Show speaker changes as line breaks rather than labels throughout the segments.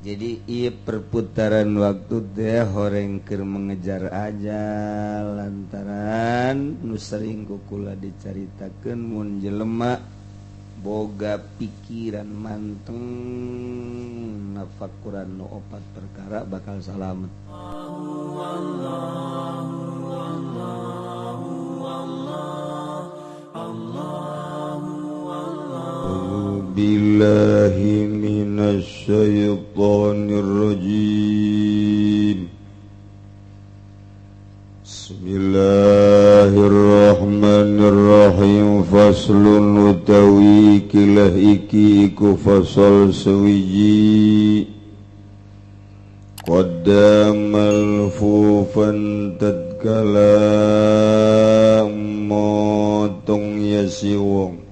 Jadi ieu perputaran waktu teh horeng keur mengejar ajal lantaran nu sering ku kula dicaritakeun mun jelema boga pikiran manteng nafakuran nu opat perkara bakal salamet. Billahi minasyaitonir rajim. Bismillahirrahmanirrahim. Faslun utawi kilah iki iku fasal sewiji. Qaddamal fufan tatkala motong ya si wong.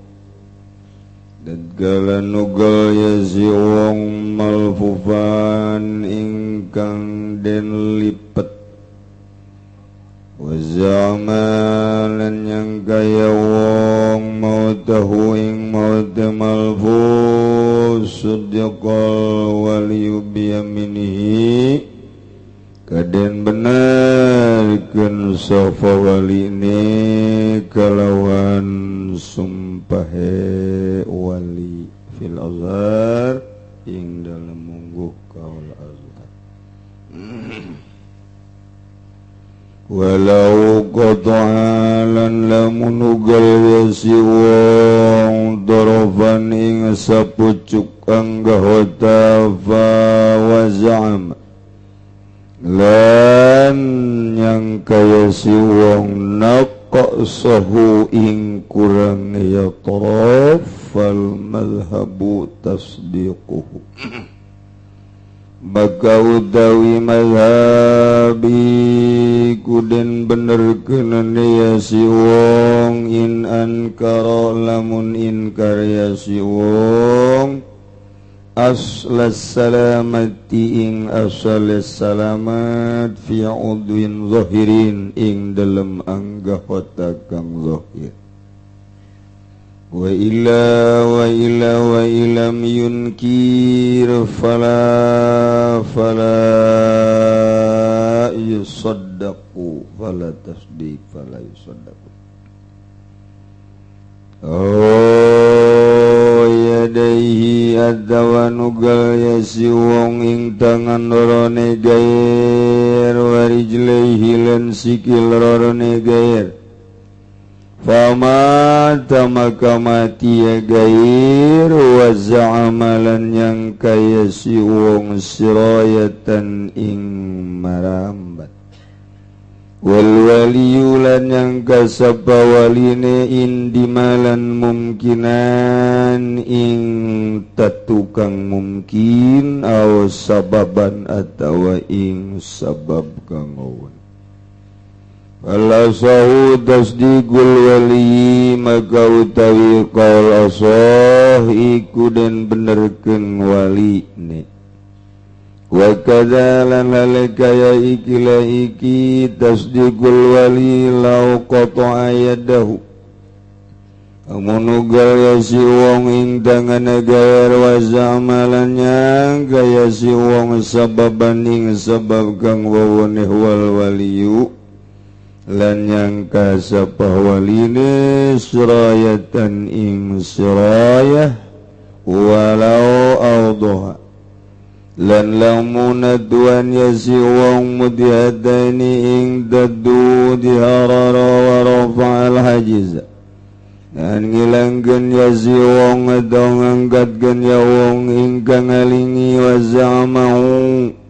Dadgala nugal ya si wong malfufan ingkang den lipet. Wazamalan yang kaya wong mautahu ing maute malfuf suddiqal waliyu biyaminihi kaden benarkeun sapa waline kalawan sumpahe wali fil azhar ing dalem mungguh kaul azhar. Walau qata'alan lamun ugal yasi wong darafan ing sapucuk anggahota fa wa za'am lan yang kaya si wong naqsahu ing kurang ya taraf fal madhhabu tasdiquhu maka utawi mazhabi kuden bener kenane ya si wong in ankara lamun inkar ya si wong aslas salamati ing asal salamat fi udwin zahirin ing dalem anggahota kang zahir. Wa illa wa illa wa ilam yunkir fala fala yusaddaqu fala tasdiq fala yusaddaqu. Oh yadaihi adawa nugal ya si wong ing tangan lorone gair warijlaihi lan sikil lorone gair. Fama maka mati ya gair wa za'amalan yang kaya si wong sirayatan ing marambat. Wal waliyu lan yang kasapa waline indimalan mumkinan ing tatukang mungkin aw sababan atawa ing sabab kang awan. Alasahu tasdiqul wali maka utawi qaul asah iku den benerkeun wali ne. Wa kadza lan kaya iki la iki tasdiqul wali law qata'a yadahu amun ugal ya si wong ing tangane gair wa zamalan yang kaya si wong sababan ing sabab kang wawone wal waliyu lan nyangka sapa waline sirayatan ing sirayah walau awdaha lan lamun aduan ya si wong mudihadaini ing dadu diharara wa rafa'al hajiz lan ngilangkeun ya si wong atau ngangkatkeun ya wong ingkang ngalingi wa za'amahu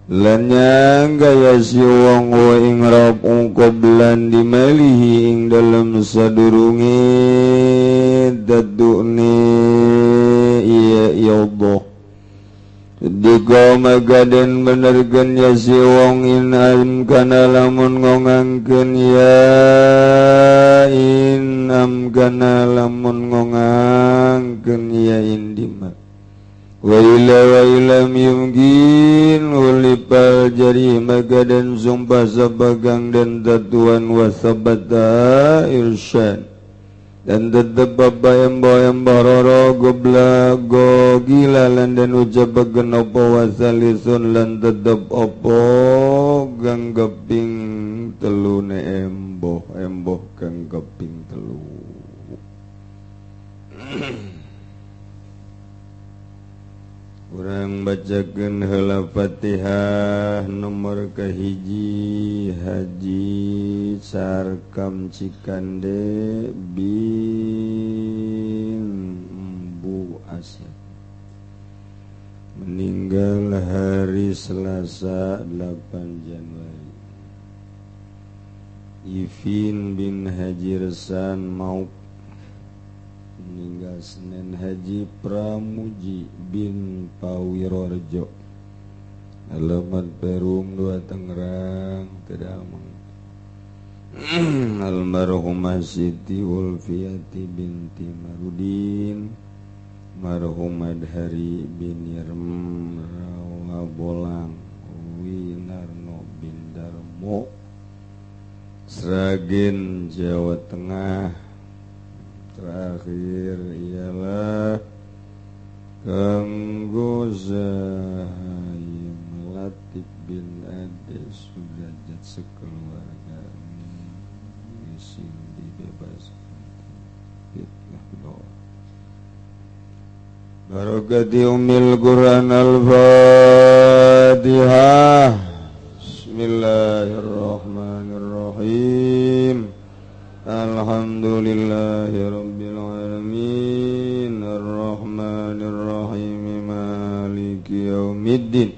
lan nyangka ya si wong wa ing rabu qoblan dimalihi ing dalem sadurunge dadune iya ya Allah dika magaden benerkeun ya si wong in amkana lamun ngongangkeun ya in amkana lamun ngongangkeun ya indima wa ila wa ilam yumkin ulipal jari maka dan sumpah sebagang dan tatuan wasabata irsyad Dan tetep apa embo-embo roro goblak go gila lan den ucapakeun apa wasalisun lan tetep apa kang kaping telune embo embo kang kaping telu. Urang bacakeun heula Fatihah nomor kahiji Haji Sarkam Cikande bin Bu Asep meninggal hari Selasa 8 Januari. Ifin bin Haji Resan Mauk meninggal Senin. Haji Pramuji bin Pawirorejo alamat Perum 2 Tangerang tidak almarhumah Siti Ulfiati binti Marudin, marhum Adhari bin Yerm Rawabolang, Winarno bin Darmo, Sragen, Jawa Tengah. Terakhir ialah Kang Gozahai Latif bin Ade Sudrajat sekeluarga sing dibebaskan fitnah doa. Barakati umil Quran Al-Fatihah. Bismillahirrahmanirrahim. Alhamdulillahirabbil alamin arrahmanirrahim maliki yaumiddin.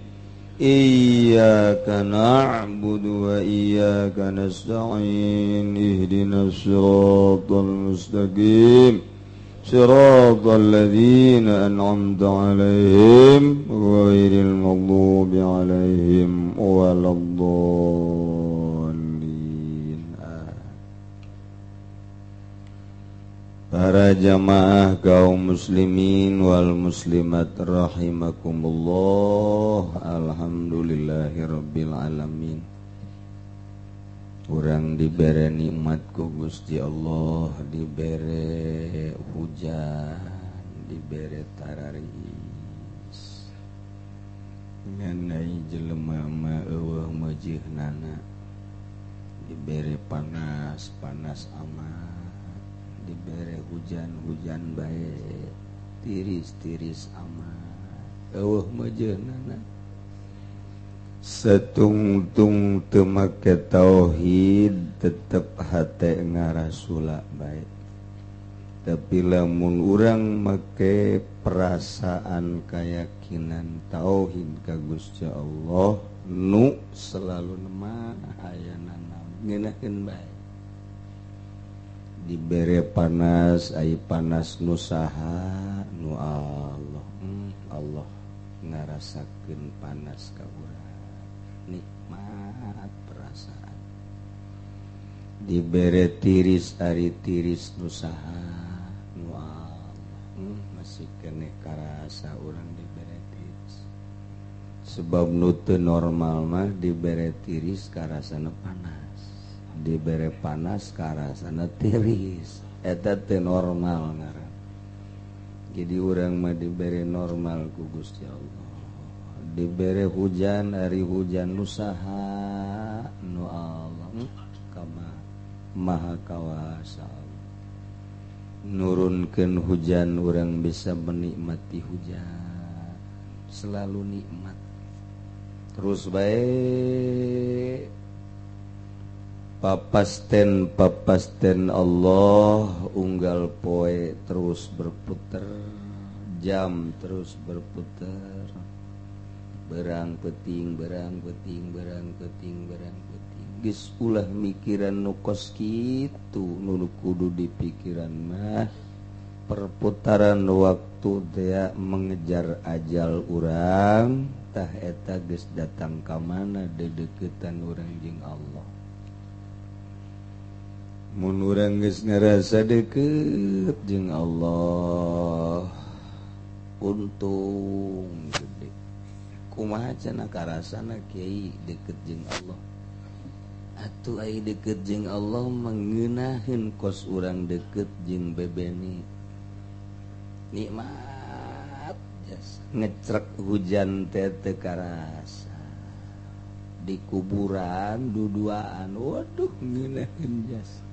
Iyyaka na'budu wa iyyaka nasta'in ihdinas siratal mustaqim siratal ladzina an'amta 'alaihim ghairil maghdubi 'alaihim waladdallin. Para jamaah kaum muslimin wal muslimat rahimakumullah. Alhamdulillahirabbil alamin. Urang dibere nikmat ku Gusti Allah, dibere hujan, dibere tararis. Nganai jelema mah eueuh meujeunana, dibere panas, panas amat, dibere hujan-hujan bae, tiris-tiris amat, eueuh meujeunana. Setungtung teu make tauhid tetep hate ngarasula bae. Tapi lamun urang make perasaan keyakinan tauhid ka Gusti Allah nu selalu nema ayana ngeunahkeun bae. Dibere panas ai panas nu saha nu Allah. Allah ngarasakeun panas ka urang. Nikmat perasaan. Dibere tiris ari tiris nu saha nu Allah. Masih keneh karasa urang dibere tiris. Sebab nu teu normal mah dibere tiris karasana panas, dibere panas karasana tiris, eta teu normal ngaran. Jadi urang mah dibere normal ku Gusti Allah. Dibere hujan ari hujan nu saha nu Allah kama maha kawasa. Nurunkeun hujan urang bisa menikmati hujan, selalu nikmat terus bae. Papasten papasten Allah unggal poe terus berputar, jam terus berputar, berang peting berang peting berang peting berang peting. Geus ulah mikiran nu kos kitu, nu kudu dipikiran mah perputaran waktu teh mengejar ajal urang, tah eta geus datang ka mana dedeukeutan urang jeung Allah. Mun urang geus ngarasa deukeut jeung Allah, untung gede. Kumaha cenah karasana kiai deukeut jeung Allah? Atuh ai deket jeung Allah mengenahin kos urang deket jeung bebeni. Nikmat jasa ngecrek hujan teh teu karasa. Di kuburan duduaan waduh ngeunaheun jasa.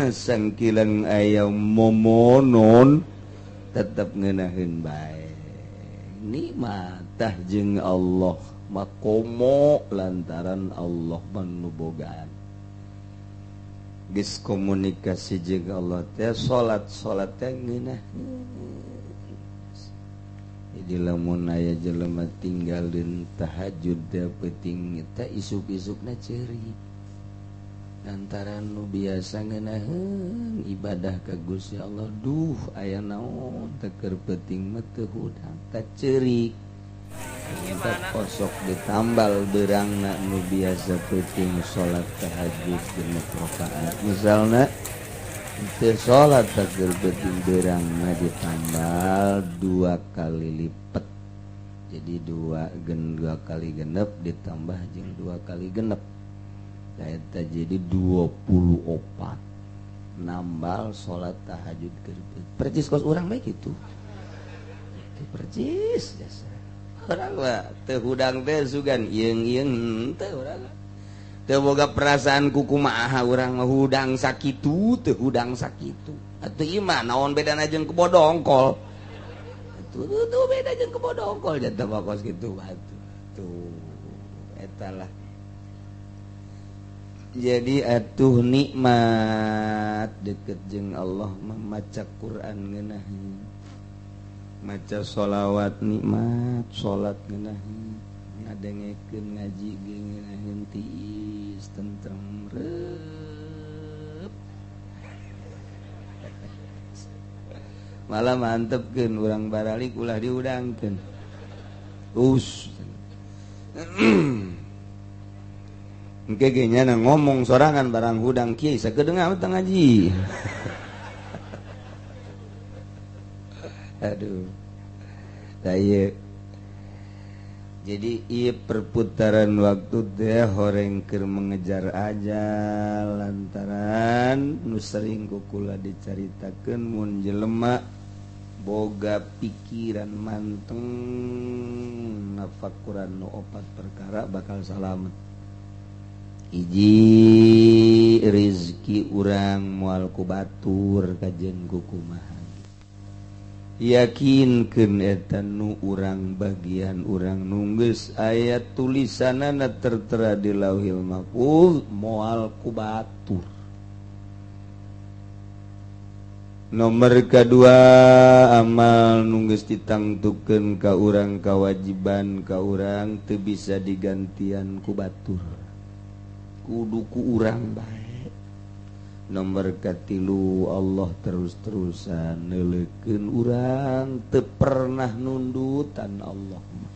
Sangkilang aya momonon tetep ngeunaheun bae. Nikmat tah jeung Allah makomo lantaran Allah manubogaan. Geus komunikasi jeung Allah teh salat-salat teh ngeunaheun. Jadi lamun aya jelema tinggalin tahajud teh peuting teh isuk-isukna ceurik. Lantaran nu biasa ngeunaheun ibadah ka Gusti Allah duh aya naon teh keur peuting mah teu hudang tah ceurik. Kita kosok ditambal berangna nu biasa peuting salat tahajud genep rakaat misalna teu salat teh keur peuting berangna ditambal 2 kali lipat. Jadi 2 kali genep ditambah jeung 2 kali genep. Eta jadi 24 nambal salat tahajud keur peuting. Percis kos urang bae kitu. Percis jasa. Urang mah teu hudang teh sugan ieung-ieung teu urang. Teu boga perasaan kukumaha urang mah hudang sakitu teu hudang sakitu. Atuh ieu mah naon bedana jeung kebo dongkol. Atuh tuh beda jeung kebo dongkol jatuh mah kos kitu atuh. Tuh eta lah. Jadi atuh nikmat deket jeung Allah mah maca Quran ngeunaheun. Maca sholawat nikmat, salat ngeunaheun, ngadengekeun ngaji ge ngeunaheun tiis tentrem reup. Malah mantepkeun urang baralik ulah diudangkeun. Us. Engke ge nyana ngomong sorangan barang hudang kieu sakedeung teu ngaji. Aduh. Saya jadi ieu perputaran waktu teh horeng keur mengejar ajal lantaran nu sering ku kula dicaritakeun mun jelema boga pikiran manteng nafakuran nu opat perkara bakal salamet. Hiji rizki urang moal ku batur kajen ku kumaha. Yakinkeun eta nu urang bagian urang nunggeus aya tulisanana tertera di Lauhil Mahfuz moal ku batur. Nomor kedua amal nunggeus ditangtukeun ka urang kawajiban ka urang teu bisa digantian ku batur. Kudu ku urang bae. Nomor katilu Allah terus-terusan neuleukeun urang teu pernah nundutan Allah mah.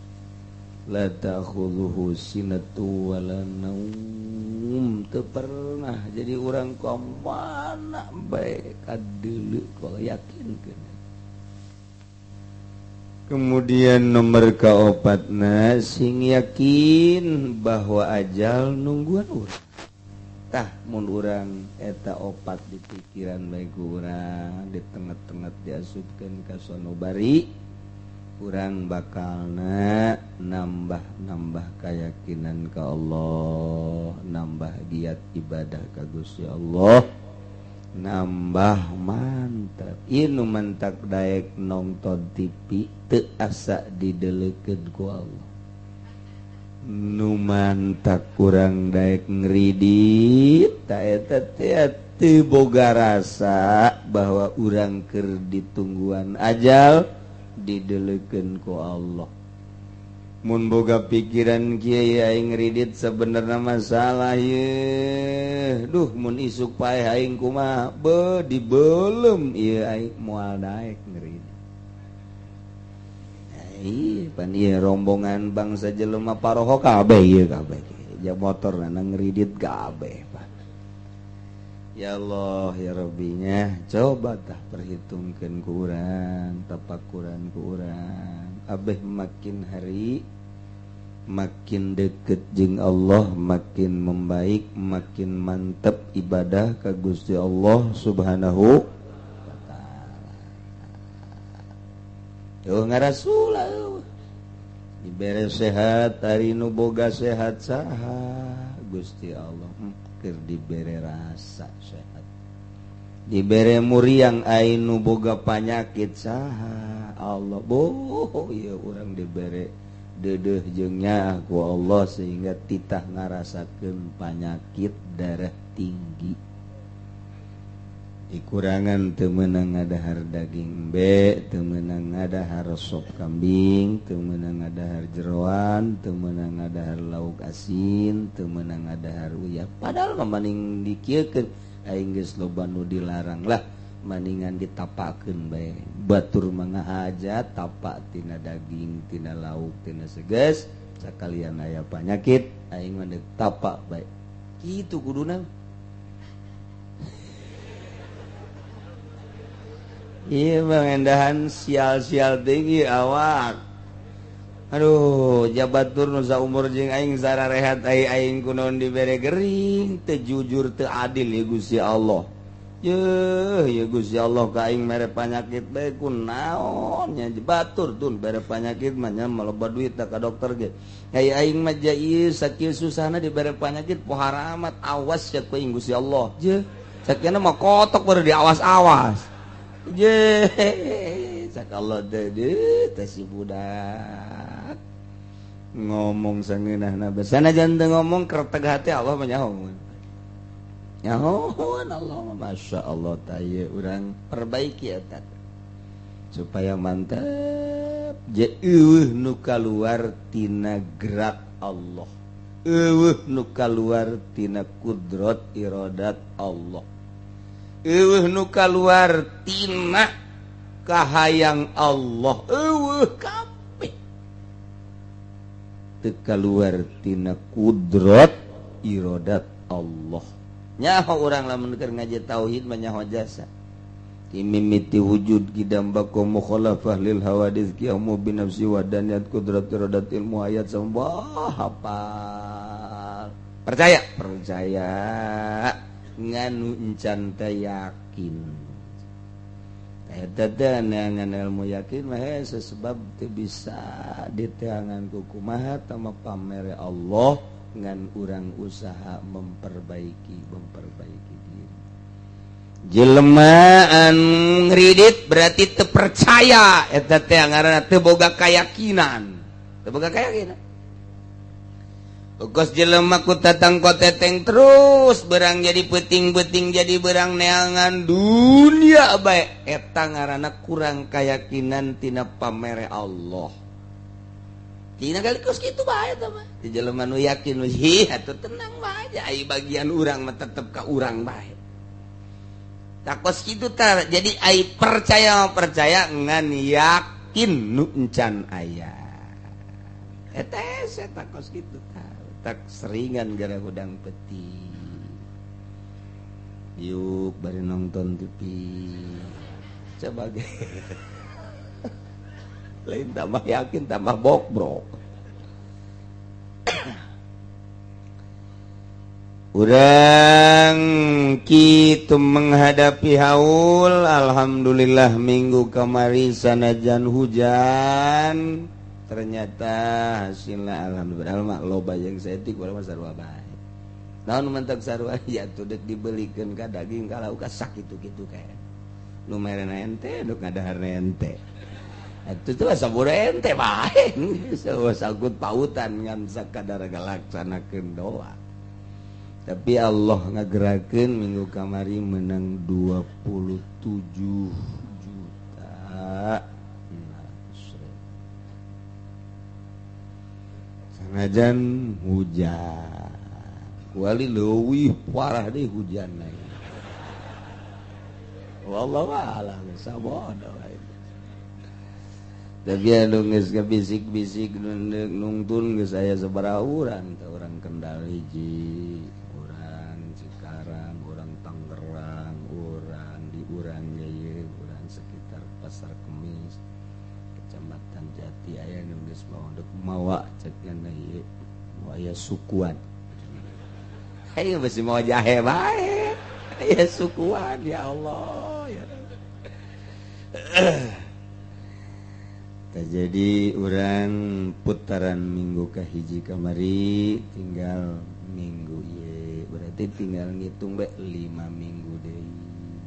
La ta'khudhuhu sinatu wala naum, teu pernah jadi urang ka mana bae kadeuleu kalau yakinkeun. Kemudian nomor kaopatna sing yakin bahwa ajal nungguan urang. Tah mun urang eta opat di pikiran bae ku urang di tengah-tengah diasupkeun ka sonobari urang bakalna nambah-nambah keyakinan ka Allah, nambah giat ibadah ka Gusti Allah, nambah mantap. Ieu nu mantak daek nonton TV teu asa dideleukeun ku Allah. Nu mantak kurang daek ngridit ta eta teh teu boga rasa bahwa urang keur ditungguan ajal dideleukeun ku Allah. Mun boga pikiran kieu aing ngridit sebenarnya masalah ye. Duh mun isuk paeh aing kumaha be dibelem ieu aing moal daek ngridit. Ih, pan ieu rombongan bangsa jelema paroho kabeh ieu kabeh. Ja motor na ngridit kabeh, Pak. Ya Allah ya Rabbinya, coba tah perhitungkeun ku urang, tapakuran ku urang. Abeh makin hari Makin deket jeung Allah makin membaik, makin mantep ibadah ka Gusti Allah Subhanahu wa taala. Eueuh ngarasula eueuh. Dibere sehat ari nu boga sehat saha Gusti Allah. Keur dibere rasa sehat. Dibere muriang ai nu boga panyakit saha Allah. Boh ieu urang dibere dedeh jeung nyaah ku Allah sehingga titah ngarasakeun panyakit darah tinggi. Dikurangan teu meunang ngadahar daging embe, teu meunang ngadahar sop kambing, teu meunang ngadahar jeroan, teu meunang ngadahar lauk asin, teu meunang ngadahar uyah. Padahal mah maning dikieukeun aing geus loba nu dilarang lah. Maningan ditapakeun bae. Batur mah ngahaja tapak tina daging, tina lauk, tina seges, sakalian aya panyakit aing mah deuk tapak bae. Kitu kuduna. Ieu mah endahan sial-sial tinggi awak. Aduh, jabatur nu saumur jeung aing sararehat aing kunaon dibere gering, teu jujur teu adil ya Gusti Allah. Yeuh, ya Gusti Allah ka aing mere panyakit bae kunaon nya batur tun bere panyakit mah nya maloba duit ka dokter ge. Ai aing mah ieu sakieu susahna dibere panyakit pohara amat awas ya ku aing Gusti Allah. Jeuh, sakieu mah kotok baru diawas-awas. Jeuh, cak Allah teh teh si budak. Ngomong sangeunahna bae sanajan teu ngomong kerteg hati Allah mah nyaho. Nyahoan Allah, Masya Allah taye urang perbaiki eta supaya mantap. Eueuh nu kaluar tina gerak Allah, eueuh nu kaluar tina kudrat iradat Allah, eueuh nu kaluar tina kahayang Allah, eueuh kabeh teu kaluar tina kudrat iradat Allah. Nyaho urang lamun keur ngaji tauhid mah nyaho jasa. Mimiti wujud kidam bako mukhalafah lil hawadits qiyamu bi nafsi wa daniyat qudrat iradat ilmu hayat sembah hafal. Percaya, percaya nganu encan teh yakin. Eta teh ngan ilmu yakin mah hese sebab teu bisa diteangan ku kumaha tama pamere Allah ngan urang usaha memperbaiki diri. Jelema anu ngridit berarti teu percaya eta teh ngaranna teu boga keyakinan. Teu boga keyakinan. Kos jelema ku tatang koteteng terus berang jadi peuting-peuting jadi berang neangan dunia bae eta ngaranna kurang keyakinan tina pamere Allah. Tina kali kos kitu bae eta mah. Di jelema nu yakin hi atuh tenang bae ai bagian urang mah tetep ka urang bae. Takos kitu tah jadi ai percaya percaya ngan yakin nu encan aya. Eta hese takos kitu tah. Tak seringan gara hudang peti. Yuk bari nonton TV. Coba ge. Lain tambah yakin tambah bokbrok. Urang kitu menghadapi haul, alhamdulillah minggu kamari sanajan hujan ternyata hasilnya alhamdulillah mah loba jeung saeutik urang mah sarua bae. Naon mentak sarua ya tuh deuk dibelikeun ka daging ka lauk ka sakitu-kitu kae. Nu merena ente nu ngadahar ente. Itu tuh sabura ente bae. Sagut pautan ngan sakadar ngalaksanakeun doa. Tapi Allah ngagerakeun minggu kamari menang 27 juta. Sanajan hujan. Kuali leuwih parah deh hujan lagi. Wallahu a'lam sabodo. Tapi anu geus bisik-bisik nungtun geus aya sabaraha urang teh urang Kendal hiji, urang Cikarang, urang Tangerang, urang di urang ye, urang sekitar Pasar Kemis, Kecamatan Jati aya nu geus mawa dek mawa cek nya ieu aya sukuan. Hayu besi mawa jahe bae. Aya sukuan ya Allah ya. Jadi urang putaran minggu kahiji kamari tinggal minggu ieu berarti tinggal ngitung bae 5 minggu deui.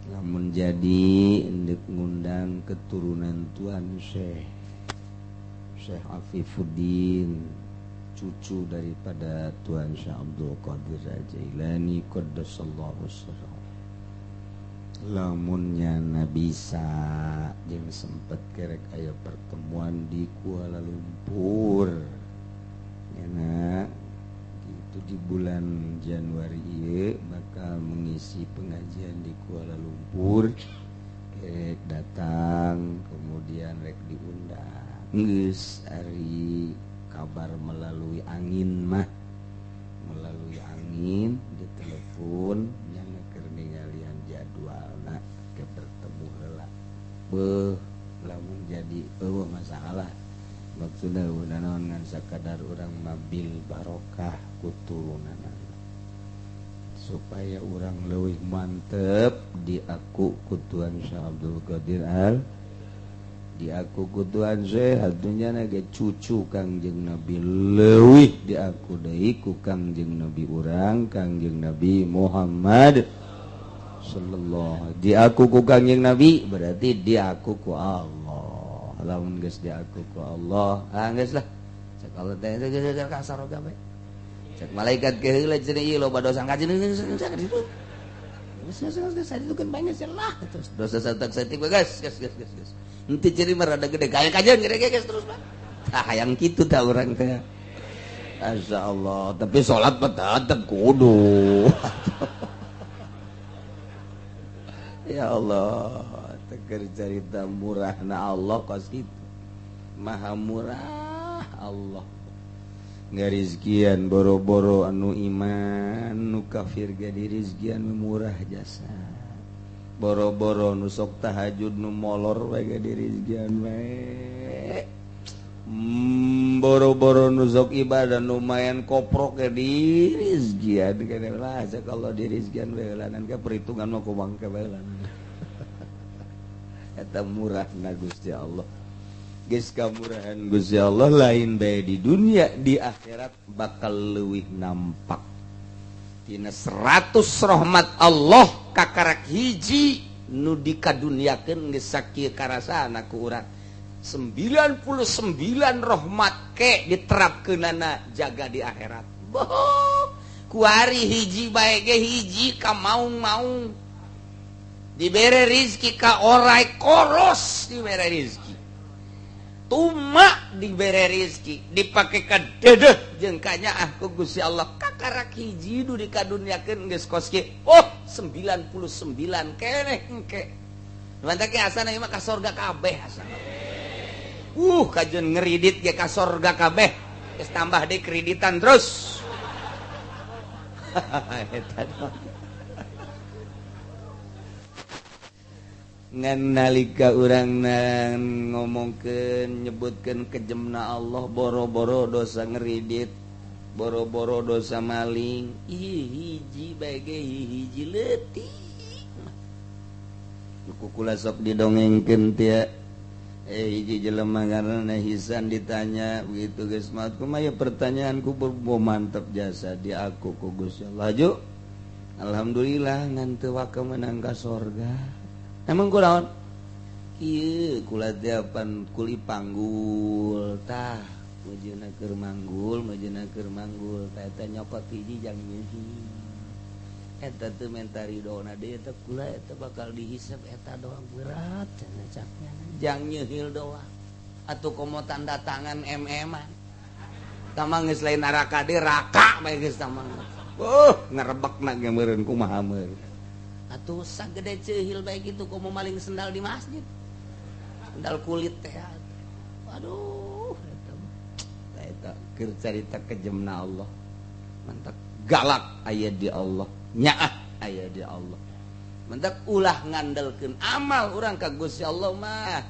Lamun jadi endek ngundang keturunan Tuan Syekh Syekh Afifuddin, cucu daripada Tuan Syekh Abdul Qadir Jailani qaddasallahu sirrahu. Lamunnya na bisa jeung sempet kerek aya pertemuan di Kuala Lumpur nyana gitu di bulan Januari ieu bakal mengisi pengajian di Kuala Lumpur kerek datang kemudian rek diundang geus ari kabar melalui angin mah melalui angin di telepon nyana keur ningalian jadwalna ke bertemu heula beuh lamun jadi eueuh masalah maksudna naon ngan sakadar urang mabil barokah kuturunanana supaya urang leuwih mantep diaku ku Tuan Syekh Abdul Qadir Al diaku ku Tuan Syekh atunya ge cucu Kangjeng Nabi leuwih diaku deui ku Kangjeng Nabi urang Kangjeng Nabi Muhammad sallallahu diaku ku Kangjeng Nabi berarti diaku ku Allah lamun geus diaku ku Allah ah geus lah cek Allah teh geus kasar oge bae cek malaikat ge heula cenah ieu loba dosa kajeun ditu geus geus saitukeun bae geus lah terus dosa satak saeutik bae geus geus geus geus henteu ciri mah rada gede kaya kajeun gede geus terus mah tah hayang kitu tah urang teh masyaallah tapi salat mah tetep kudu. Ya Allah, teker cerita murahna Allah kos kitu. Maha murah Allah. Ngarizkian boro-boro anu iman, nu kafir ge dirizkian murah jasa. Boro-boro nu sok tahajud nu molor we ge dirizkian we. Boro-boro nu sok ibadah lumayan koprok ge dirizkian kene lah kalau dirizkian we heulanan ka perhitungan mah kumang ka heulanan. Eta murahna Gusti Allah. Geus kamurahan Gusti Allah lain bae di dunia di akhirat bakal leuwih nampak. Tina 100 rahmat Allah kakarak hiji nu dikaduniakeun geus sakieu karasana ku urang. 99 rahmat ke diterapkeunana jaga di akhirat. Boh, kuari hiji bae ge hiji ka maung-maung. Dibere rizki ka orai koros dibere rizki. Tuma dibere rizki, dipake ka dedeh jeung kanyaah ku Gusti Allah. Kakarak hiji nu dikaduniakeun geus kos kieu. Oh, 99 keneh engke. Mantap ge asana ieu mah ka sorga kabeh asana. Kajeun ngeridit ge ka sorga kabeh. Geus tambah deui kreditan terus. Eta ngan nalika urang ngomongkeun nyebutkeun kejemna Allah boro-boro dosa ngeridit, boro-boro dosa maling, ih hiji bae ge hiji leutik. Nu kukula sok didongengkeun teh hiji jelema karena hisan ditanya begitu geus maut kumaha pertanyaan kubur mantep jasa di aku ku Gusti Allah laju alhamdulillah ngan teu waka meunang ka sorga. Emang kunaon kieu kula teh pan kuli panggul tah meujeuhna keur manggul meujeuhna keur manggul tah eta nyokot hiji jang nyeuhi eta teu menta ridona deui eta kula eta bakal dihisab eta doang berat cenah caknya jang nyeuhil doang atuh komo tanda tangan mm-an tamang geus lain neraka deui raka bae geus tamang ngerebekna ge meureun kumaha meureun atuh sagede ceuhil bae kitu komo maling sendal di masjid sendal kulit teh aduh eta eta keur carita kejemna Allah mantak galak aya di Allah nyaah aya di Allah mentak ulah ngandelkeun amal urang ka Gusti Allah mah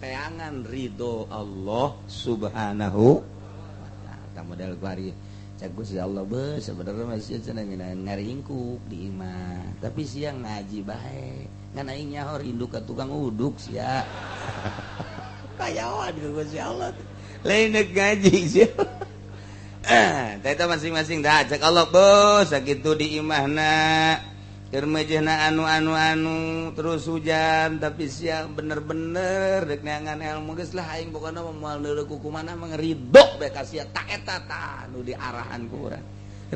Teangan ridho Allah Subhanahu wa ta'ala. Model kuari cek Gusti Allah be sebenarnya masih cenah ngaringkuk di imah, tapi siang ngaji bae ngan aing nyaho rindu ka tukang uduk sia. Kayawan ku Gusti Allah lain ngaji sia. Teh masing-masing dah cek Allah bos sakitu di imahna keur mejehna anu anu anu terus hujan, tapi siang bener-bener dek neangan ilmu geus lah aing pokona moal neuleuh ku kumana mah ridho bae ka sia. Tak eta tah nu diarahan ku urang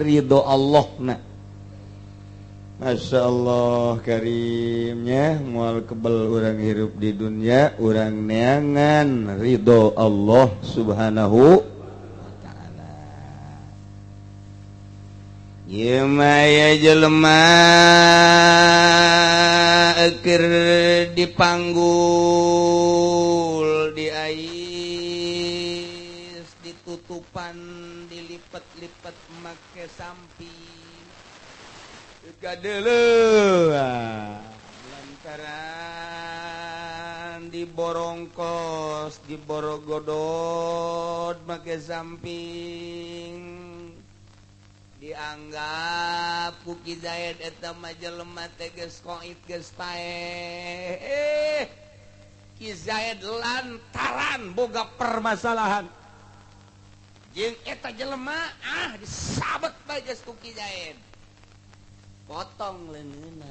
ridho Allah na. Masya Allah karimnya moal kebel urang hirup di dunia urang neangan ridho Allah Subhanahu. Ieu mah aya jelema keur dipanggul diais ditutupan dilipet-lipet make samping kadeuleu lantaran diborongkos diborogodot make samping dianggap ku Ki Zaid eta mah jelema teh geus koit geus paeh. Ki Zaid lantaran boga permasalahan jeung eta jelema disabet bae geus ku Ki Zaid, potong leungeunna.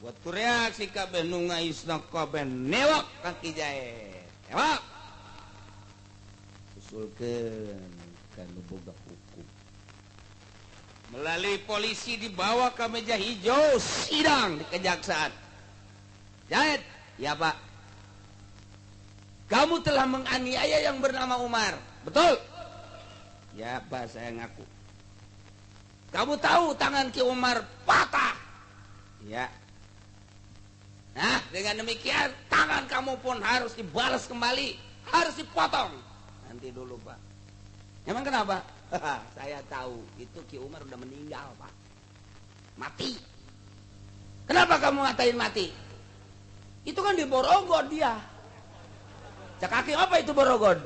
Waktu reaksi kabeh nu ngaisna kabeh newak ka Ki Zaid, newak usulkeun kanu boga hukum. Melalui polisi dibawa ke meja hijau sidang di kejaksaan. Zaid, ya Pak, kamu telah menganiaya yang bernama Umar, betul? Ya Pak, saya ngaku. Kamu tahu tangan Ki Umar patah? Ya. Nah, dengan demikian tangan kamu pun harus dibalas kembali, harus dipotong. Nanti dulu Pak. Emang kenapa? Saya tahu itu Ki Umar udah meninggal Pak, mati. Kenapa kamu ngatain mati? Itu kan di Borogod dia. Cak kaki apa itu Borogod?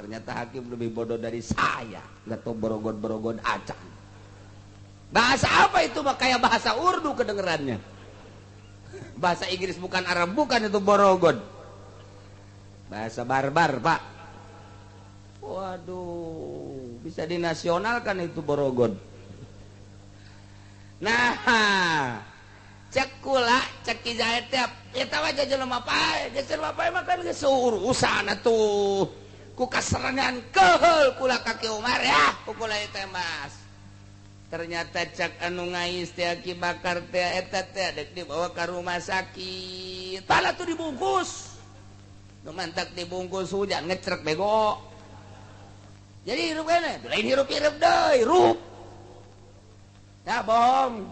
Ternyata hakim lebih bodoh dari saya. Nggak tahu Borogod-Borogod acan. Bahasa apa itu? Kayak bahasa Urdu kedengerannya. Bahasa Inggris bukan, Arab bukan, itu Borogod. Bahasa barbar Pak. Waduh, bisa dinasionalkan itu Borogod. Nah, cek kula cek Ki Zaid teh eta mah jelema pae, geus jelema pae mah kan geus urusan atuh. Ku kaserangan keheul kula ka Ki Umar ya, ku kula tembas. Ternyata cek anu ngais teh Ki Bakar teh eta teh dek dibawa ka rumah sakit. Pala tuh dibungkus. Nu mantak dibungkus hujan ngecrek bego. Jadi hirup kene, lain hirup-hirup deui, hirup. Ya bohong.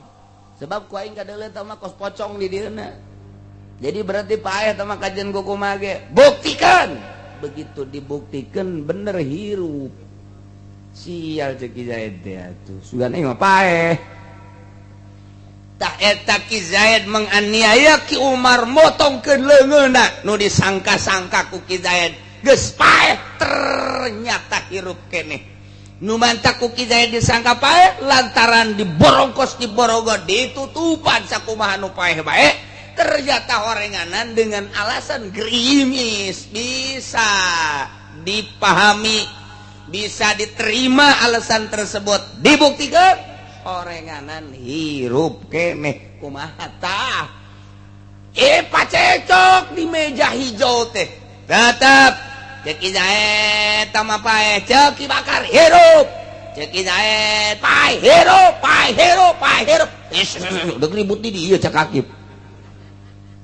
Sebab ku aing kadeuleu tah mah kos pocong di dieuna. Jadi berarti paeh tah mah kajian ku kumaha ge. Buktikan. Begitu dibuktikan bener hirup. Sial cek Ki Zaid teh atuh. Sugan aing mah paeh. Tah eta Ki Zaid menganiaya Ki Umar motongkeun leungeunna nu disangka-sangka ku Ki Zaid geus paeh ternyata hirup keneh. Nu mantak ku Ki Zaid disangka paeh lantaran diborongkos diborogod ditutupan sakumaha nu paeh bae ternyata horenganan dengan alasan gerimis bisa dipahami, bisa diterima alasan tersebut, dibuktikan horenganan hirup keneh. Kumaha tah pacecok di meja hijau teh tetep cek Ki Zaid tama paeh, cek Ki Bakar hirup, cek Ki Zaid paeh hirup, paeh hirup, paeh hirup. Udah ribut di dieu cek hakim.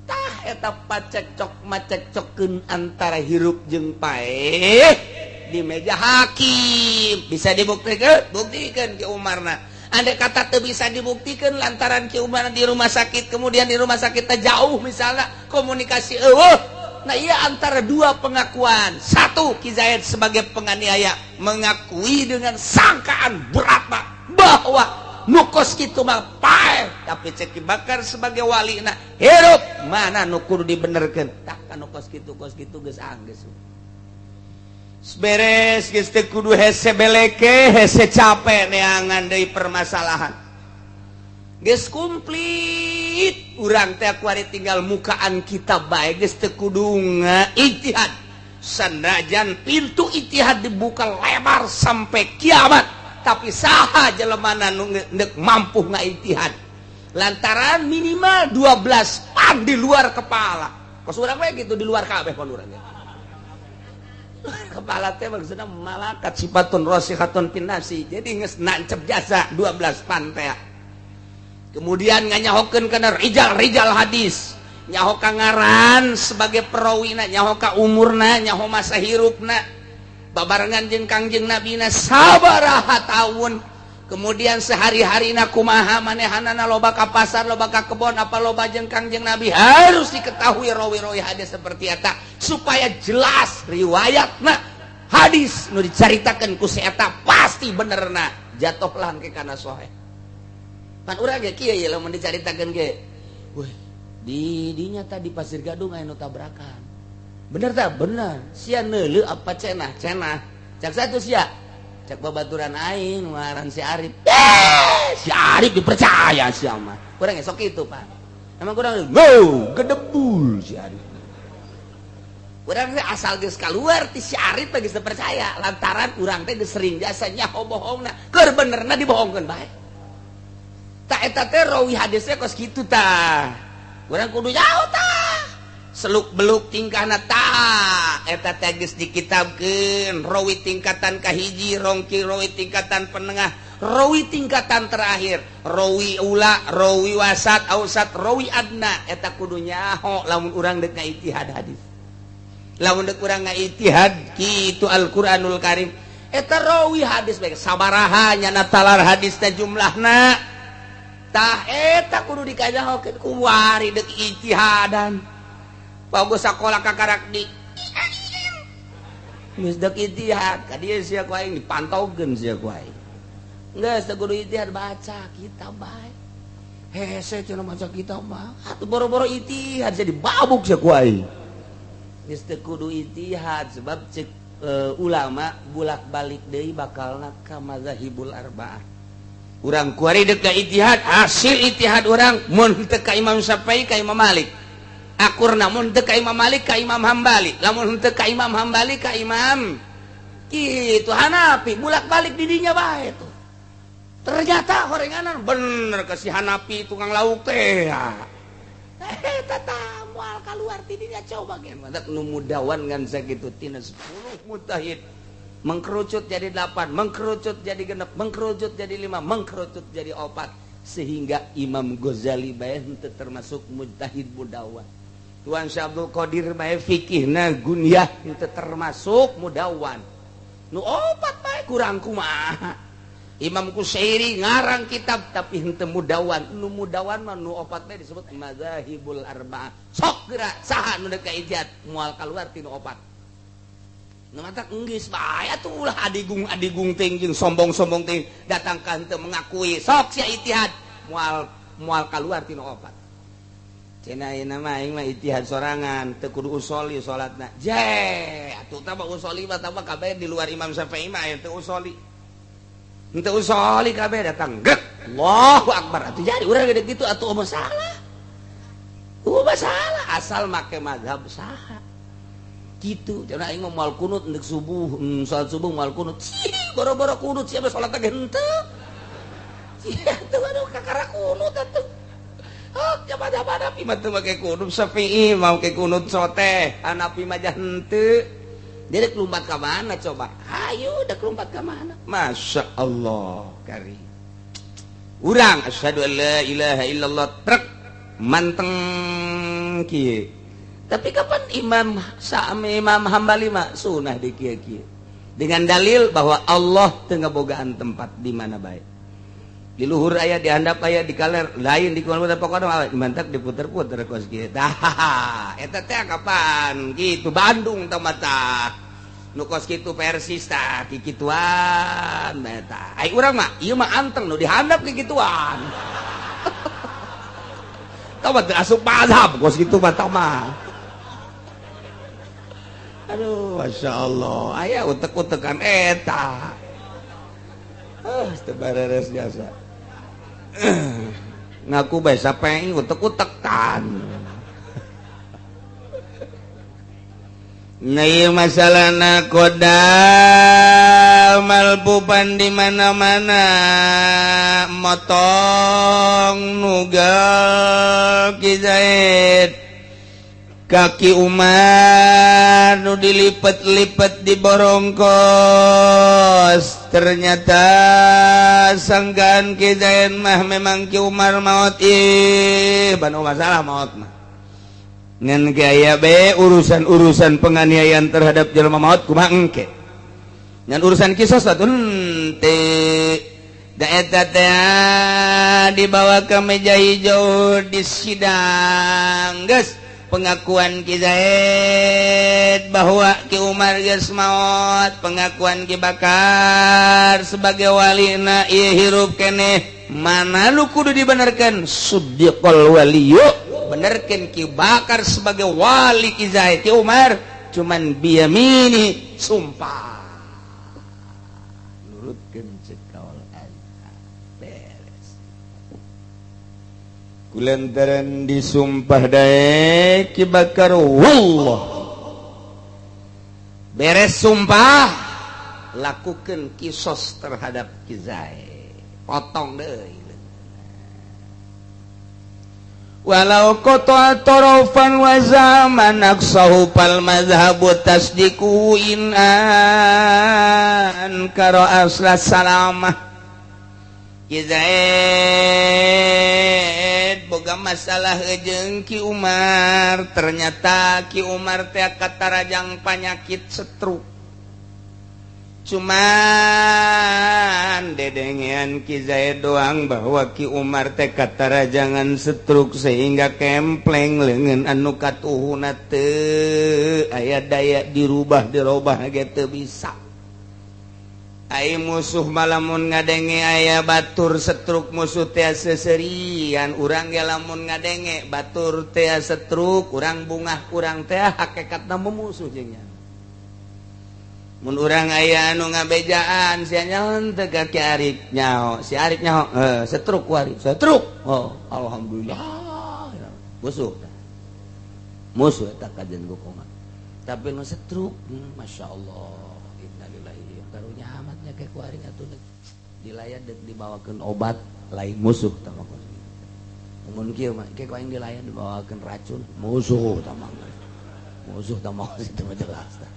Tah eta pacecok macecokkeun antara hirup jeung paeh di meja hakim. Bisa dibuktikan? Buktikan Ki Umarna. Andai kata teu bisa dibuktikan lantaran Ki Umar di rumah sakit, kemudian di rumah sakit jauh misalnya komunikasi eueuh. Nah iya antara dua pengakuan. Satu, Ki Zaid sebagai penganiaya mengakui dengan sangkaan berat Pak bahwa Nu kos kitu mah paeh, tapi cek Ki Bakar sebagai walina hirup mana nu kudu dibenerkeun. Tah nu kos kitu geus anggeus. Beres geus teu kudu hese beleke, hese capek neangan deui permasalahan. Geus komplit urang teh kuari tinggal mukaan kitab bae geus teu kudu ijtihad. Sanajan pintu ijtihad dibuka lebar sampai kiamat, tapi saha jelemana nu neuk mampu ngaijtihad. Lantaran minimal 12 pan di luar kepala. Kos urang we gitu di luar kabeh pan urang. Kepala teh maksudna malakat sifatun rasikhatun fin nafsi. Jadi geus nancep jasa 12 pan teh. Kemudian nganyahokeun kana rijal-rijal hadis. Nyaho ka ngaran sebagai perawina, nyaho ka umurna, nyaho masa hirupna. Babarengan jeung Kangjeng Nabina sabaraha taun. Kemudian sehari-harina kumaha manehanana loba ka pasar, loba ka kebon, apa loba jeung Kangjeng Nabi, harus diketahui rawi-rawi hadis seperti eta supaya jelas riwayatna hadis nu dicaritakeun ku si eta pasti benerna, jatuhlah ke kana sahih. Pan urang ge kieu ye lamun dicaritakeun ge. Weh, di dinya tadi Pasir Gadung aya nu tabrakan. Bener tak? Bener. Sia neuleuh apa cenah? Cenah. Cak satu sia. Cak babaturan aing ngaran si Arif. Si Arif dipercaya sia mah. Kurang esok itu, Pak. Emang kurang go gedebul si Arif. Urang teh asal geus kaluar ti si Arif teh geus percaya lantaran urang teh geus sering jasa nyaho bohongna. Keur benerna dibohongkeun bae. Tah eta teh rawi hadisnya kos kitu tah. Urang kudu jauh tah. Seluk beluk tingkahna tah eta teh geus dikitabkeun rawi tingkatan kahiji, rongki rawi tingkatan penengah, rawi tingkatan terakhir, rawi ula, rawi wasat, ausat, rawi adna. Eta kudu nyaho lamun urang deuk ngaijtihad hadis. Lamun deuk urang ngaijtihad kitu Al-Qur'anul Karim. Eta rawi hadis bae sabaraha nyana talar hadis teh jumlahna. Tah eta kudu dikajahokeun kuari deuk ijtihadan. Bagus sakola kakarak di geus deuk ijtihad ka dieu sia ku aing dipantaukeun sia ku aing. Geus teu kudu ijtihad baca kitab bae. Hese cenah maca kitab mah atuh boro-boro ijtihad jadi babuk sia ku aing. Geus teu kudu ijtihad sebab cek ulama bulak-balik deui bakalna ka mazahibul arba'ah. Urang kuari deuk ka ijtihad, hasil ijtihad urang mun teu ka Imam Syafi'i ka Imam Malik. Akur namun teu ka Imam Malik ka Imam Hambali, lamun teu ka Imam Hambali ka Imam kitu Hanafi, bulak-balik di dinya bae tuh. Ternyata horenganan bener ke si Hanafi tukang lauk teh. Eta tah moal kaluar ti dinya coba ge. Mantak nu mudawan ngan sakitu tina 10 mujtahid. Mengkerucut jadi 8, mengkerucut jadi 6, mengkerucut jadi 5, mengkerucut jadi 4, sehingga Imam Ghazali bae henteu termasuk mujtahid mudawan. Tuan Syekh Abdul Qadir bae fikihna gunyah henteu termasuk mudawan. Nu opat bae kurang kumaha. Imam Kusyairi ngarang kitab tapi henteu mudawan. Nu mudawan mah nu opat bae disebut mazahibul arba'ah. Sok geura saha nu deuk ka ijtihad moal kaluar ti nu opat. Nu matak enggeus bae atuh ulah adigung-adigung teuing jeung sombong-sombong teuing datang ka henteu mengakui sok sia ijtihad moal moal kaluar ti nu opat. Cenah ayeuna mah aing mah ijtihad sorangan teu kudu usoli salatna. Je, atuh tah mah usoli mah tah mah kabeh di luar Imam Syafi'i mah aya teu usoli. Henteu usoli kabeh datang geuk. Allahu akbar atuh jadi urang gede kitu atuh mah salah. Mah salah asal make mazhab saha. Kitu cenah aing mah moal kunut endek subuh, salat subuh moal kunut. Boro-boro kunut sia salat ge henteu. Sia teu aduh kakara kunut atuh. Oh, jaman Hanafi mah teu make kunut Syafi'i mah make kunut soteh, Hanafi mah henteu. Dia dek lompat ka mana coba? Hayu dek lompat ka mana? Masya Allah kari. Urang asyhadu an la ilaha illallah trek manteng kieu. Tapi kapan Imam Sa'mi Imam Hambali mah sunah di kieu-kieu. Dengan dalil bahwa Allah teu ngabogaan tempat di mana bae. Di luhur aya, di handap aya, di kaler lain di kuala pokona mantak diputer-puter kos kieu. Tah eta teh kapan? Gitu Bandung tah mata. Nu kos kitu Persis tah kikituan eta. Ai urang mah ieu mah anteng nu dihandap kikituan. Tah mah teu asup mazhab kos kitu mah tah mah. Aduh, Masya Allah, aya utek-utekan eta. Teu bareres jasa. Ngaku bae sapeing utek-utekan. Nah, ieu masalahna kodam malpupan di mana-mana motong nugal Ki Zaid kaki Umar nu dilipet-lipet di borongkos ternyata sangkaan Ki Zaid mah memang Ki Umar maot ih banu masalah maot mah ngan gaya be urusan-urusan penganiayaan terhadap jelema maot kumaha engke ngan urusan kisos atuh henteu da eta teh dibawa ke meja hijau di sidang geus pengakuan Ki Zaid bahwa Ki Umar geus maot pengakuan Ki Bakar sebagai walina ieu hirup keneh mana nu kudu dibenerkeun siddiqul waliyu benerkeun Ki Bakar sebagai wali Ki Zaid Ki Umar cuman biyamini sumpah nurutkeun ceuk kaul azhar beres kulantaran disumpah daek Ki Bakar wallah beres sumpah lakukan kisos terhadap Ki Zaid potong deui walau qata'a tarafan wa zaman aqsahu fal madhhabu tasdiqu in an kara asla salamah. Ki Zaid boga masalah jeung Ki Umar ternyata Ki Umar teh katarajang panyakit stroke cuman dedengean Ki Zaid doang bahwa Ki Umar teh katarajangan stroke sehingga kempleng leungeun anu katuhuna teu aya daya dirubah dirobah ge teu bisa. Ai musuh malamun ngadenge aya batur stroke musuh teh seserian urang ge lamun ngadenge batur teh stroke urang bungah urang teh hakikatna memusuh jeung nya. Mun urang aya anu ngabejaan sia nyaho teu ka Ki Arif nyaho si Arif nyaho stroke ku Arif stroke oh alhamdulillah musuh musuh eta kajen gokongan tapi nu stroke masyaallah innalillahi karunya amatnya ke ku Arif atuh dilayan deuk dibawakeun obat lain musuh tah mah mun kieu mah ke ku aing dilayan dibawakeun racun musuh tah mah musuh tah mah itu mah jelas tah.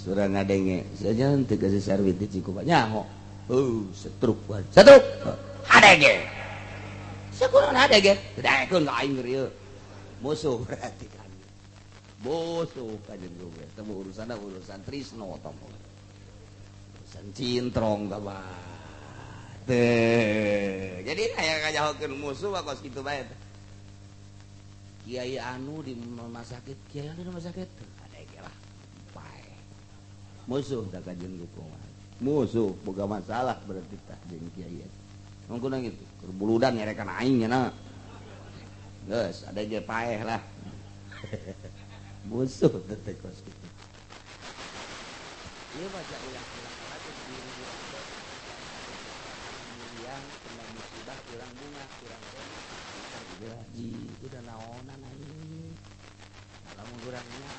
Surah ngadenge saja teu kasih sarwit di Cikupa nyaho setruk setruk hadege sakunaon hadege daekeun ka aing ieu musuh berarti kan musuh kajen gue teu urusan urusan trisno tah urusan cintrong tah teh jadi aya ngajahokeun musuh mah kos kitu bae kiai anu di rumah sakit kiai anu di rumah sakit hadege lah musuh tak kajen kumaha musuh boga masalah berarti tah jeung kiai eta mangkuna kitu keur buludan nyerekan aing nya geus ada je paeh lah musuh teh kos kitu ieu baca ulang-ulang lagi diri urang yang kena musibah urang bunga urang ji udah naonan aing lamun urang nya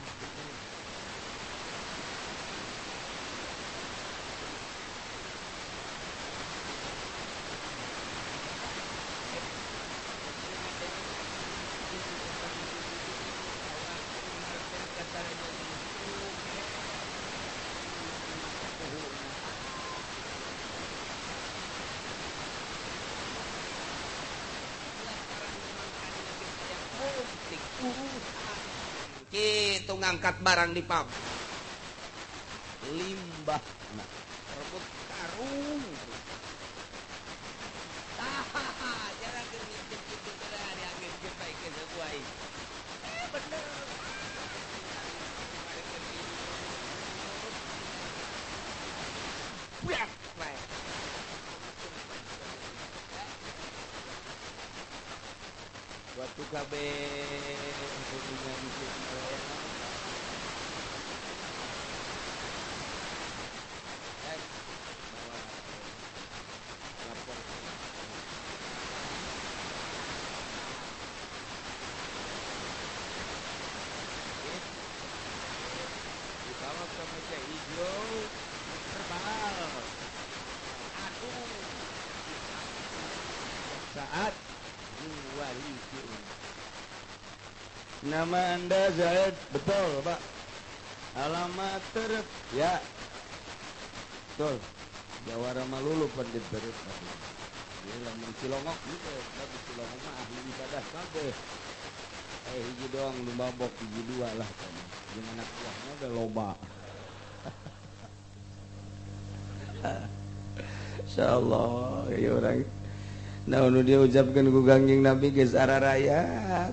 itu ngangkat barang di pabrik limbah nah, rebut karung jarang gitu bener. kabeh hubungan dibawa ke meja hijau verbal aduh saat wali. Nama Anda Zaid, betul Pak. Alamat terep, ya. Betul. Jawara Malulu pandit terep. Dia lamun Cilongok gitu, tapi Cilongok mah ahli ibadah kabeh. Hiji doang lu mabok hiji dua lah kan. Jeung anak buahnya udah loba. Insyaallah ya orang. Nah, nu dia ucapkan ku Kangjeng Nabi geus araraya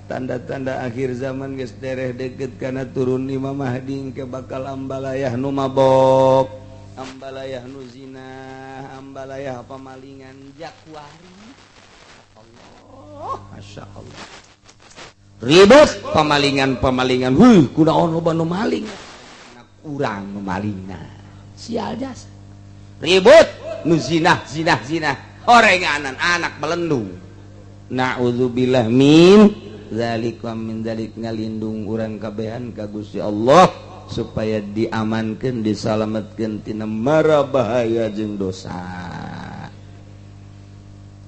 tanda-tanda akhir zaman geus dereh deket kana turun Imam Mahdi ke bakal ambalayah nu mabok, ambalayah nu zina, ambalayah pamalingan jakwari. Allah, Masya Allah. Ribut pamalingan-pamalingan. Huh, kunaon loba nu maling? Anak urang nu malingna. Sial jasa. Ribut nu zina, zina, zina. Orenganan anak melendung. Na'udzubillah min dzalik wa min dzalik, ngalindung urang kabehan ka Gusti Allah supaya diamankeun, disalametkeun tina mara bahaya jeung dosa.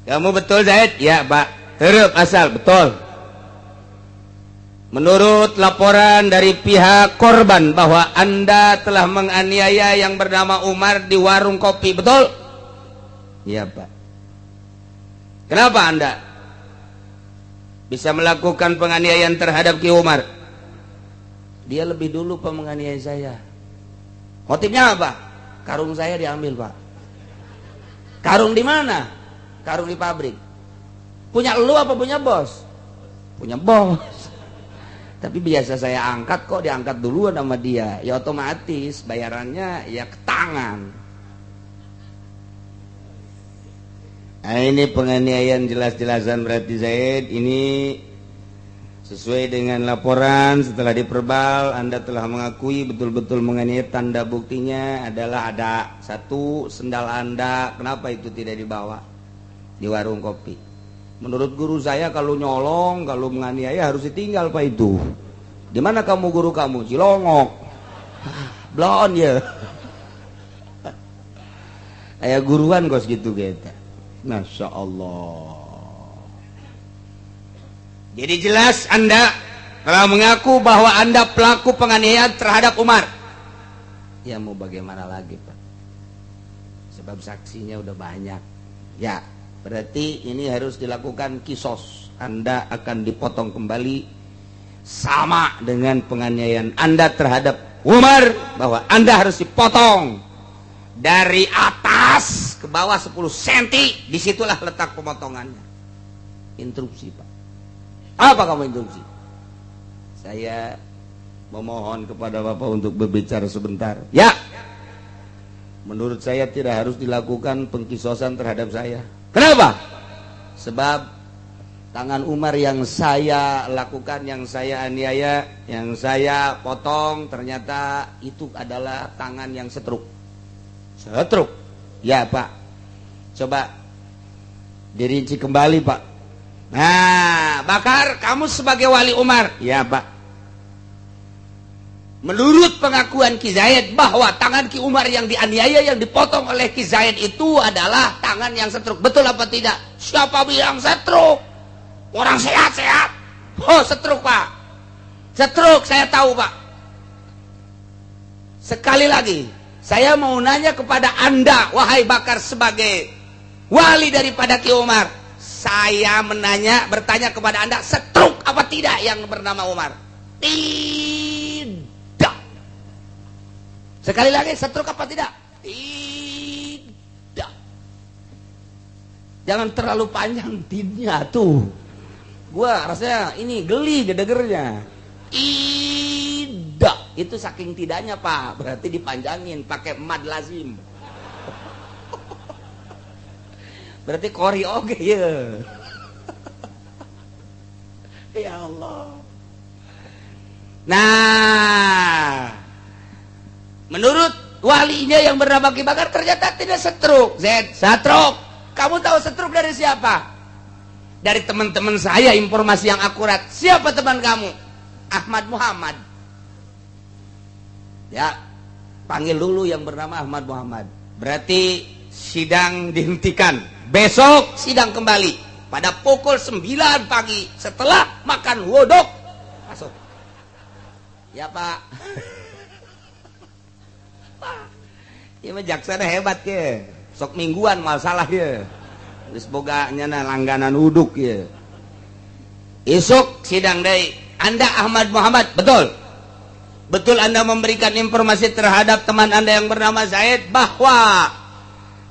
Kamu betul Zaid? Ya, Pak. Terep asal betul. Menurut laporan dari pihak korban bahwa Anda telah menganiaya yang bernama Umar di warung kopi, betul? Iya, Pak. Kenapa Anda bisa melakukan penganiayaan terhadap Ki Umar? Dia lebih dulu Pak menganiaya saya. Motifnya apa? Karung saya diambil, Pak. Karung di mana? Karung di pabrik. Punya lu apa punya bos? Punya bos. Tapi biasa saya angkat kok diangkat duluan sama dia. Ya otomatis bayarannya ya ke tangan. Nah, ini penganiayaan jelas-jelasan berarti Zaid. Ini sesuai dengan laporan setelah diperbal Anda telah mengakui betul-betul menganiaya. Tanda buktinya adalah ada satu sendal Anda, kenapa itu tidak dibawa di warung kopi? Menurut guru saya kalau nyolong, kalau menganiaya harus ditinggal Pak itu. Di mana kamu guru kamu? Cilongok. Blon ya. Aya guruan kos gitu gitu. Masya Allah. Jadi jelas Anda telah mengaku bahwa Anda pelaku penganiayaan terhadap Umar. Ya mau bagaimana lagi Pak? Sebab saksinya udah banyak. Ya, berarti ini harus dilakukan kisos. Anda akan dipotong kembali sama dengan penganiayaan Anda terhadap Umar, bahwa Anda harus dipotong dari atas ke bawah 10 cm, disitulah letak pemotongannya. Interupsi Pak. Apa kamu interupsi? Saya memohon kepada Bapak untuk berbicara sebentar. Ya. Menurut saya tidak harus dilakukan pengkisosan terhadap saya. Kenapa? Sebab tangan Umar yang saya lakukan, yang saya aniaya, yang saya potong, ternyata itu adalah tangan yang setruk. Setruk. Ya Pak. Coba dirinci kembali Pak. Nah, Bakar, kamu sebagai wali Umar. Ya Pak. Menurut pengakuan Ki Zaid bahwa tangan Ki Umar yang dianiaya, yang dipotong oleh Ki Zaid itu adalah tangan yang setruk. Betul apa tidak? Siapa bilang setruk? Orang sehat-sehat. Oh, setruk Pak. Setruk, saya tahu Pak. Sekali lagi, saya mau nanya kepada Anda, wahai Bakar sebagai wali daripada Ki Umar. Saya menanya, bertanya kepada Anda, setruk apa tidak yang bernama Umar? Tidak. Sekali lagi, setruk apa tidak? Tidak. Jangan terlalu panjang tidnya tuh. Gua rasanya ini geli gedegernya. Tidak. Itu saking tidaknya Pak, berarti dipanjangin pakai mad lazim. Berarti kori oge ya. Ya Allah. Nah, menurut walinya yang bernama Ki Bakar ternyata tidak setruk. Zaid, setruk. Kamu tahu setruk dari siapa? Dari teman-teman saya, informasi yang akurat. Siapa teman kamu? Ahmad Muhammad. Ya, panggil dulu yang bernama Ahmad Muhammad. Berarti sidang dihentikan. Besok sidang kembali pada pukul 9 pagi setelah makan wodok. Masuk. Ya, Pak. Pak. Ieu mah jaksana hebat ya. Sok mingguan masalah ya. Geus boga nyana langganan uduk ya. Esok sidang deui. Anda Ahmad Muhammad, betul? Betul Anda memberikan informasi terhadap teman Anda yang bernama Zaid bahwa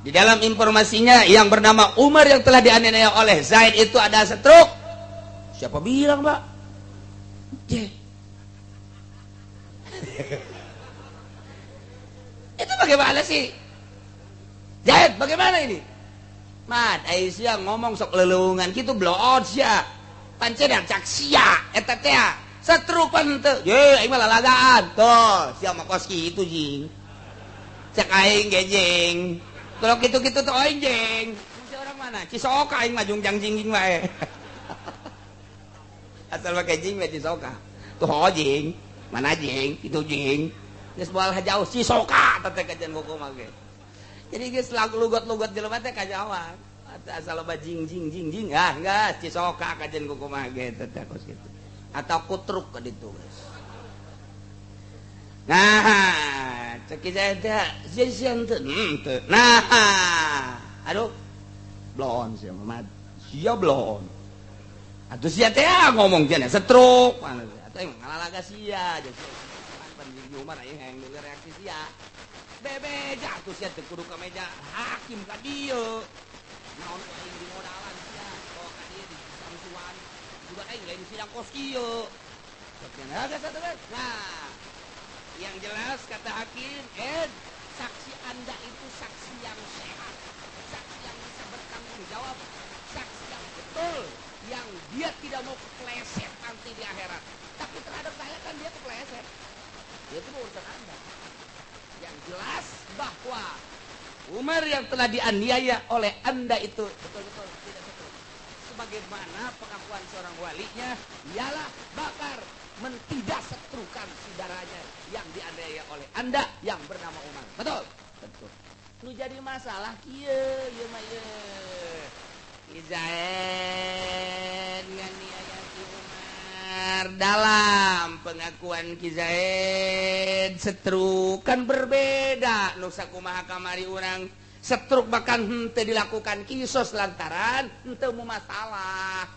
di dalam informasinya yang bernama Umar yang telah dianiaya oleh Zaid itu ada setruk? Siapa bilang, Pak? Itu bagaimana sih? Zaid, bagaimana ini? Mat, Aisyah ngomong sok lelungan gitu blood sia. Pancen yang cak sia eta teh. Setruk pan teu. Ye, aing mah lalagaan. Tuh, sia mah kos kitu jing. Cek aing ge jing. Kalau kitu-kitu tuh aing jing. Si orang mana? Cisoka aing mah jungjang jingjing wae. Asal make jing mah Cisoka. Tuh jing. Mana jing? Itu jing. Geus moal jauh Cisoka teh kajian hukum mah ge. Jadi geus lagu lugot-lugot jelema teh kajawan. Asal loba jing jing jing jing ah geus Cisoka kajian hukum mah ge teh kos kitu. Atau kutruk ke ditu geus. Nah, cek saya teh sia teu. Nah, aduh. Bloon sia mah. Sia bloon. Atuh sia teh ngomong cenah setruk. Atuh emang ngalalaga sia. Pan jeung Umar aing hayang deui reaksi sia. Bebe jatuh sia teu kudu ka meja hakim ka dieu. Naon ku aing di modalan sia, bawa ka dieu di samsuan. Juga aing lain sidang kos kieu. Nah, yang jelas kata hakim, saksi Anda itu saksi yang sehat, saksi yang bisa bertanggung jawab, saksi yang betul, yang dia tidak mau kepleset nanti di akhirat. Tapi terhadap saya kan dia kepleset. Itu urusan Anda. Yang jelas bahwa Umar yang telah dianiaya oleh Anda itu betul-betul tidak betul. Sebagaimana pengakuan seorang walinya, ialah Bakar mentidak setrukan saudaranya yang dianiaya oleh Anda yang bernama Umar. Betul? Betul. Nu jadi masalah kieu ieu mah ieu. Ki Zaid nganiaya Ki Umar dalam pengakuan Ki Zaid setruk kan berbeda nu sakumaha kamari urang setruk bahkan henteu dilakukan kisos lantaran henteu mu masalah.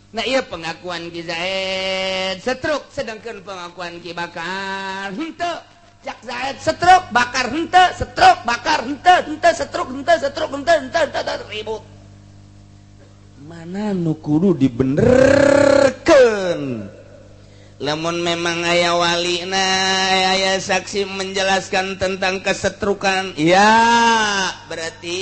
Nah iya pengakuan Ki Zaid setruk, sedangkan pengakuan Ki Bakar henteu. Cak Zaid setruk, Bakar henteu, setruk, Bakar henteu, henteu setruk, henteu setruk, henteu henteu henteu ribut. Mana nu kudu dibenerkeun? Lamun memang aya walina, aya saksi menjelaskan tentang kesetrukan, ya berarti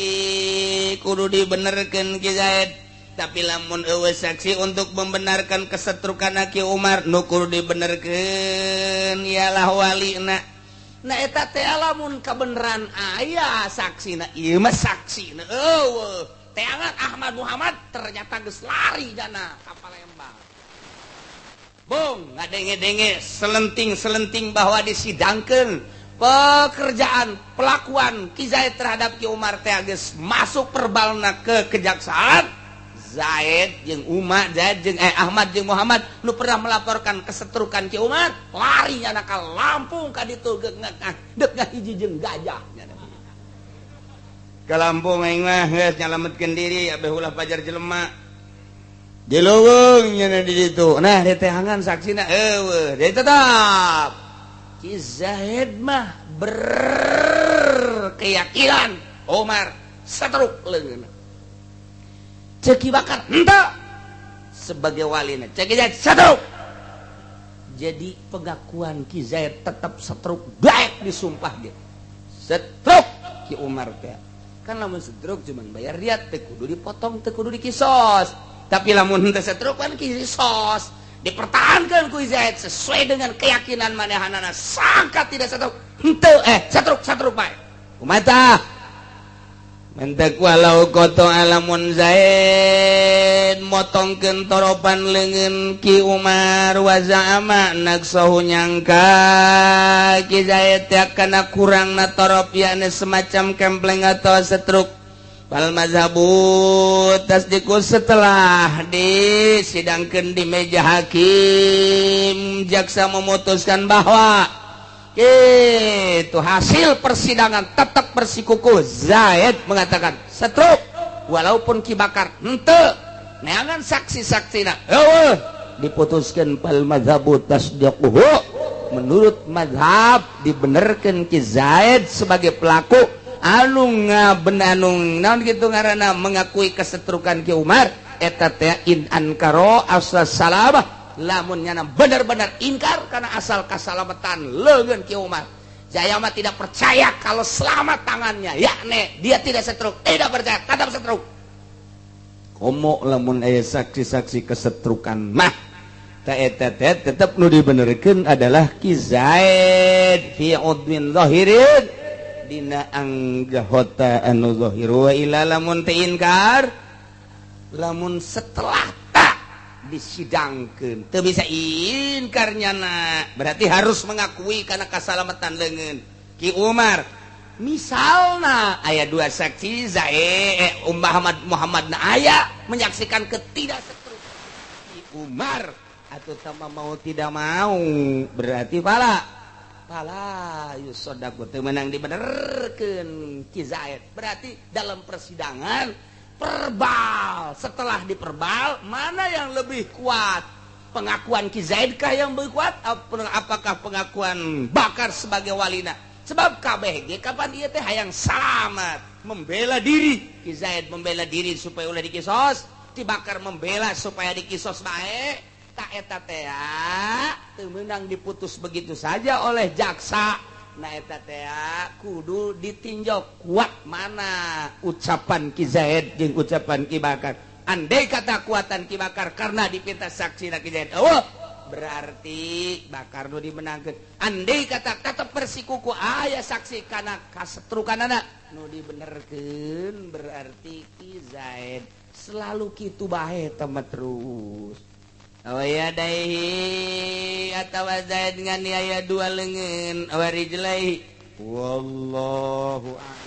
kudu dibenerkeun Ki Zaid. Tapi lamun eueuh saksi untuk membenarkan kesetrukan Ki Umar, nu kudu dibenerkeun ialah walina. Nah eta teh lamun kabeneran aya saksina, ieu mah saksina eueuh. Teangan Ahmad Muhammad ternyata geus lari jana ka Palembang. Bung, ngadenge-denge selenting-selenting bahwa disidangkeun pekerjaan pelakuan Ki Zaid terhadap Ki Umar teh geus masuk perbalna ke kejaksaan. Zaid jeung Umar, Zaid jeung Ahmad jeung Muhammad nu pernah melaporkan kesetrukan Ki Umar, lari nyana ka Lampung ka ditu deuk ngahiji jeung gajah nyana. Ka Lampung aing mah geus nyalametkeun diri abeh ulah pajar jelema. Di leuweung nyana di ditu. Nah, diteangan saksina eueuh, deui tetap Ki Zaid mah berkeyakinan Umar setruk leungeunna. Cek Ki Bakar henteu sebagai walina. Cek Ki Zaid setruk. Jadi pengakuan Ki Zaid tetap setruk, baik disumpah dia. Setruk Ki Umar teh. Kan lamun setruk cuman bayar diat teu kudu dipotong, teu kudu dikisos. Tapi lamun henteu setruk kan kisos. Dipertahankan ku Zaid sesuai dengan keyakinan manehanana sangka tidak satu henteu satruk bae. Kumaha mentek walau koto alamun Zaid motongkeun toropan leungeun Ki Umar wa za'ama naksahu nyangka Ki Zaid teh kana kurangna torop yakni semacam kempleng atau setruk. Fal mazhabu tasdiqu setelah disidangkeun di meja hakim jaksa memutuskan bahwa itu hasil persidangan tetap bersikukuh Zaid mengatakan setruk walaupun Ki Bakar henteu neangan saksi-saksina heueuh diputuskan fal mazhabu tasdiquhu menurut mazhab dibenerkeun Ki Zaid sebagai pelaku anu ngabenanung naon kitu ngaranna mengakui kesetrukan Ki Umar eta teh in ankaro asal salamah lamun nyana benar-benar ingkar karena asal kasalamatan leungeun Ki Umar. Jaya mah tidak percaya kalau selamat tangannya, yakni dia tidak setruk, tidak percaya tetap setruk. Komo lamun aya saksi-saksi kesetrukan mah ta eta teh tetep nu dibenerkeun adalah Ki Zaid fi udwin zahirin dina anggota anu zahir wa ila lamun teu ingkar lamun setelah disidangkeun teu bisa ingkar nyana berarti harus mengakui karena kasalamatan leungeun Ki Umar. Misalna aya dua saksi Zaid Muhammad Muhammad na aya menyaksikan ketidaksetrukan Ki Umar atau sama mau tidak mau berarti pala pala yusodaku teu meunang dibenerkeun Ki Zaid berarti dalam persidangan perbal setelah diperbal mana yang lebih kuat pengakuan Ki Zaid kah yang lebih kuat apakah pengakuan Bakar sebagai walina sebab KBG kapan ieu teh hayang salamat membela diri Ki Zaid membela diri supaya ulah dikisos Ki Bakar membela supaya dikisos bae tak eta teh teu meunang diputus begitu saja oleh jaksa. Nah eta teh kudu ditinjau kuat mana ucapan Ki Zaid jeung ucapan Ki Bakar. Andai kata kuatan Ki Bakar karena dipinta saksi na Ki Zaid, oh berarti Bakar nu dimenangkeun. Andai kata tetep bersikuku aya saksi kana kasetrukanana nu dibenerkeun berarti Ki Zaid selalu kitu bae teh terus. Awayadaihi atawa Zaid nganiaya dua leungeun awarijlaihi wallahu a'lam.